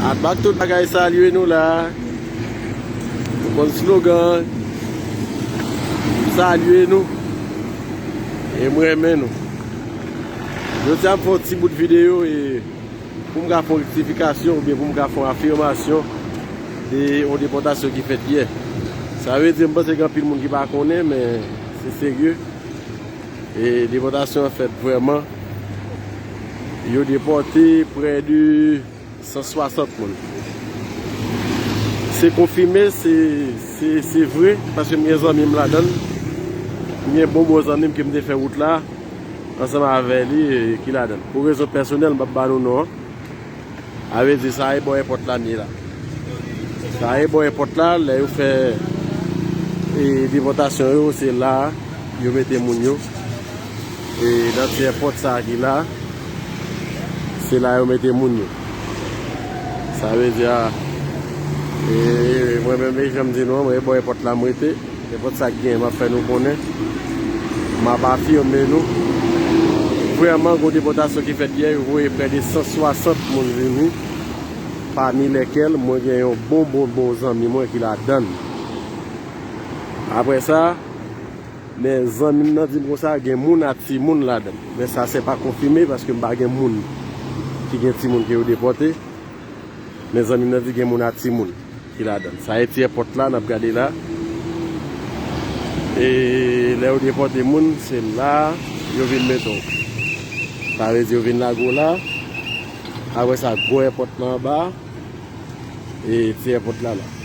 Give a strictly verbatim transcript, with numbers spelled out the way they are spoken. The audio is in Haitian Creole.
Atbak tout bagay salye nou la. Nou konn slogan. M salye nou. E m renmen nou. Jodi a m fè yon ti bout videyo e pou m ka fè yon rektifikasyon oubyen pou m ka fè yon afimasyon de yon depòtasyon ki fèt yè. Sa vle di, m panse gen anpil moun ki pa konnen, men se serye. E depòtasyon an fèt vrèman. Yo depòte prè de san swasant moun. Se konfime, se, se, se vre, paske m gen zanmi m ladan l. M gen bon bon zanmi m ke m te fè wout la ansanm avè li, e, ki ladan l. Pou rezon pèsonèl, m p ap ba nou non an. A vle di, sa e bò èpòt la m ye la. Sa e bò èpòt la, lè yo fè, e, depòtasyon yo, se la yo mete moun yo. E nan ti èpòt sa a ki la, se la yo mete moun yo. Sa vle di a, e, mwen menm, e, jan m di nou an, mwen e bò èpòt la m rete. Nenpòt sa k genyen, m ap fè nou konnen. M ap afime nou. Vrèman, gwo depòtasyon ki fèt yè, yo voye prè de san swasant moun vini, pami lèkèl mwen gen yon bon, bon, bon zanmi mwen ki ladan l. Apre sa, men zanmi m nan di m konsa, gen moun ak timoun ladan l. Men sa se pa konfime paske m pa gen moun ki gen timoun ke yo depòte. Men zanmi m nan di gen moun ak timoun ki ladan l. Sa e ti èpòt la, n ap gade la. E lè yo depòte moun, se la yo vin mete w. Sa vle di yo vin lage w la. Apre sa, gwo èpòt la anba. E ti èpòt la la.